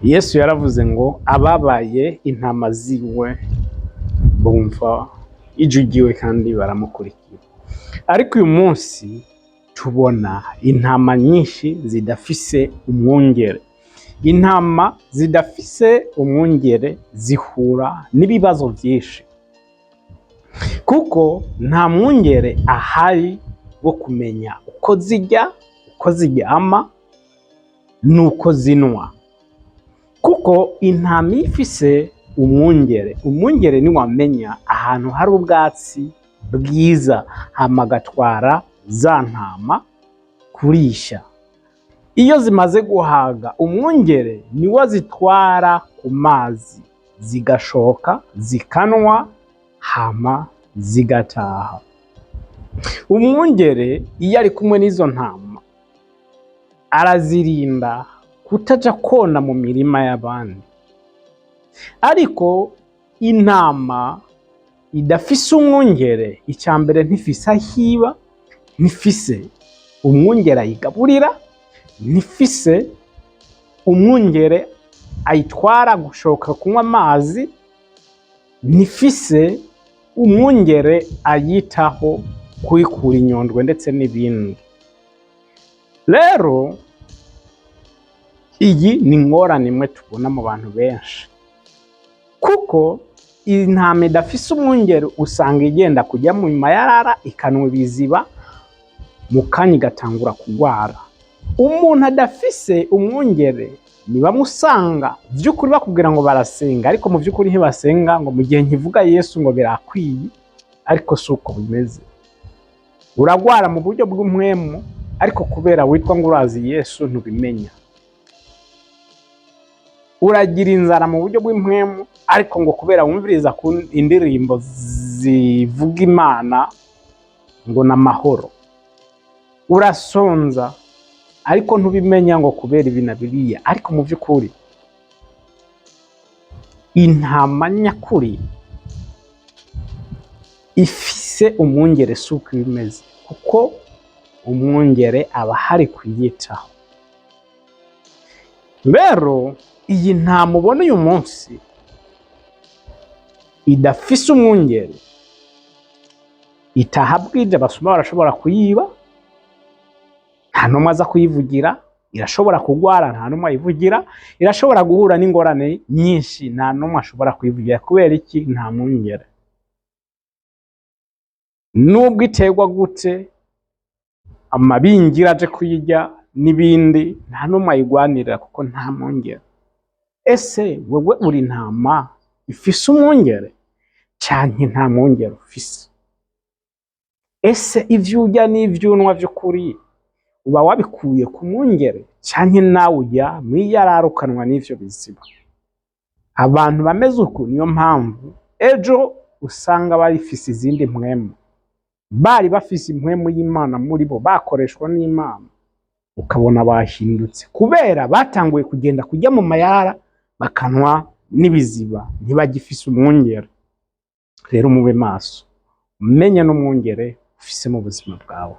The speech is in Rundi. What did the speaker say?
Yesu yaravuze ngo ababaye intama ziwe bumva ijwi ryiwe kandi baramukurikira. Ariko uyu munsi tubona intama nyinshi zidafise umwungere. Intama zidafise umwungere zihura n'ibibazo vyinshi, kuko nta mwungere ahari wo kumenya uko zirya, uko ziryama n'uko zinwa. Kuko intama iyo ifise umwungere, umwungere niwe amenya ahantu hari ubwatsi bwiza, hama agatwara za ntama kurisha. Iyo zimaze guhaga, umwungere niwe azitwara ku mazi, zigashoka, zikanwa, hama zigataha. Umwungere iyo ari kumwe n'izo ntama arazirinda kutaja kona mu mirima y'abandi. Ariko intama idafise umwungere, ica mbere ntifise aho iba, ntifise umwungere ayigaburira, ntifise umwungere ayitwara gushoka kunywa amazi, ntifise umwungere ayitaho kuyikura inyondwe ndetse n'ibindi. Rero iyi ni ingorane imwe tubona mu bantu benshi, kuko intama idafise umwungere usanga igenda kujya mu mayarara, ikanwa ibiziba, mu kanya igatangura kugwara. Umuntu adafise umwungere ni bamwe usanga vy'ukuri bakubwira ngo barasenga, ariko mu vy'ukuri ntibasenga, ngo mu gihe nkivuga Yesu ngo birakwiye, ariko si uko bimeze. Uragwara mu buryo bw'impwemu, ariko kubera witwa ngo urazi Yesu ntubimenya. Uragira inzara mu buryo bw'impwemu, ariko ngo kubera wumviriza ku indirimbo zivuga Imana ngo ni amahoro. Urasonza ariko ntubimenya ngo kubera ibi na biriya, ariko mu by'ukuri intama nyakuri ifise umwungere si uko iba imeze, kuko umwungere aba ahari kuyitaho. Rero iyi ntama ubona uyu munsi idafise umwungere, itaha bwije, abasuma barashobora kuyiba, nta n'umwe aza kuyivugira. Irashobora kugwara, nta n'umwe ayivugira. Irashobora guhura n'ingorane nyinshi, nta n'umwe ashobora kuyivugira. Kubera iki? Nta mwungere. Nubwo iterwa gute, amabingira aje kuyirya n'ibindi, nta n'umwe ayigwanirira kuko nta mwungere. Ese wewe uri intama ifise umwungere canke nta mwungere ufise? Ese ivyo urya n'ivyo unwa vy'ukuri uba wabikuye ku mwungere, canke nawe uja mw'iyarara ukanwa n'ivyo biziba? Abantu bameze uku niyo mpamvu ejo usanga bafise izindi mpwemu. Bari bafise impwemu y'Imana muri bo, bakoreshwa n'Imana, ukabona bahindutse kubera batanguye kugenda kujya mu mayara, bakanwa n'ibiziba, ntibagifise umwungere. Rero mube maso, umenye n'umwungere ufise mu buzima bwawe.